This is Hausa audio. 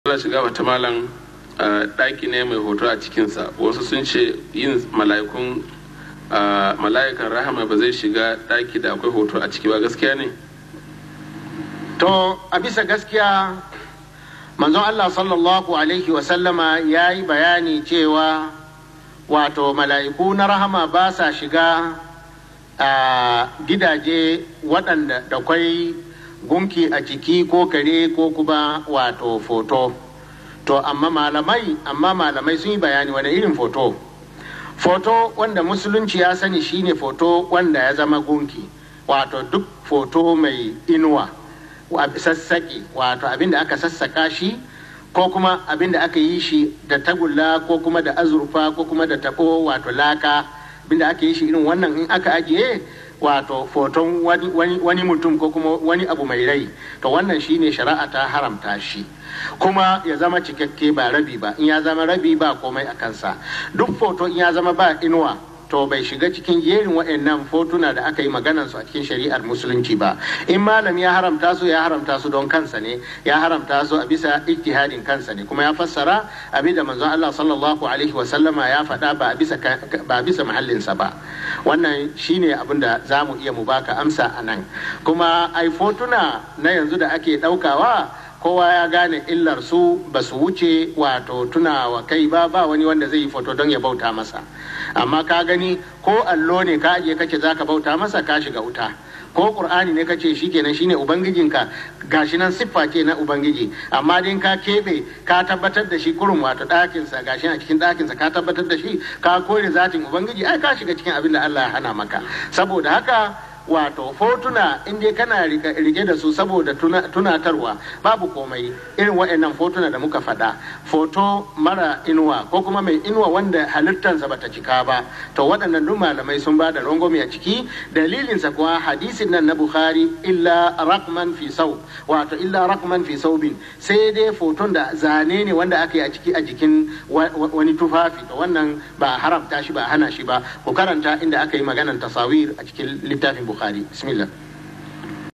Allah shiga wata malam, ɗaki ne mai hoto a cikinsa. Wasu sun ce yin mala'ikun mala'ikan rahama ba zai shiga ɗaki da akwai hoto a ciki ba, gaskiya ne? To, a bisa gaskiya, manzon Allah sallallahu alaihi wasallama ya yi bayani cewa wato mala'iku na rahama ba sa shiga a gidaje waɗanda da kwai gunki a ciki ko kare ko kuma wato foto. To, amma malamai sun yi bayani wani irin foto. Foto wanda Musulunci ya sani shine foto wanda ya zama gunki, wato duk foto mai inuwa, sassaƙi, wato abin da aka sassaka shi ko kuma abin da aka yi shi da tagulla ko kuma da azurfa ko kuma da taɓo, wato laka, abin da aka yi shi irin wannan, in aka ajiye wato foton wani mutum ko kuma wani abu mai rai, to wannan shine shari'a ta haramta shi. Kuma ya zama cikakke, ba rabi ba. In ya zama rabi, ba komai a kansa. Duk foto in ya zama ba inuwa, to bai shiga cikin jerin waɗannan fotuna da aka yi maganan su a cikin shari'ar Musulunci ba. In malam ya haramta su, ya haramta su don kansa ne, ya haramta su a bisa ijtihadin kansa ne, kuma ya fassara abin da manzon Allah sallallahu alaihi wa sallama ya faɗa ba bisa mahallinsa ba. Wannan shine abin da za mu iya mu baka amsa a nan. Kuma ai fotuna na yanzu da ake ɗaukawa, kowa ya gane illar su, ba su wuce wato tunawa kai ba. Ba wani wanda zai yi foto don ya bauta masa. Amma ka gani, ko allo ne ka aje kace zaka bauta masa, ka shiga wuta. Ko Qur'ani ne kace shikenan shine ubangijinka, gashi nan siffa ce na Ubangiji, amma dai ka keɓe ka tabbatar da shi kurum, wato ɗakinsa, gashi a cikin ɗakinsa ka tabbatar da shi, ka kore zatin Ubangiji, ai ka shiga cikin abin da Allah ya hana maka. Saboda haka wato fotuna, in dai kana rike da su saboda tunatarwa, babu komai. Irin waɗannan fotuna da muka faɗa, foto mara inuwa ko kuma mai inuwa wanda halittansa bata cika ba, to waɗannan duk malamai sun ba da rangwame a ciki. Dalilinsa kuwa hadisin nan na Bukhari, illa raqman fi saw, wato illa raqman fi saubin, sai dai foton da zane ne wanda aka yi a ciki a jikin wani tufafi, to wannan ba haramta shi ba, hana shi ba. Ku karanta inda aka yi maganan tasawir a cikin littafin Bukhari. Bismillah.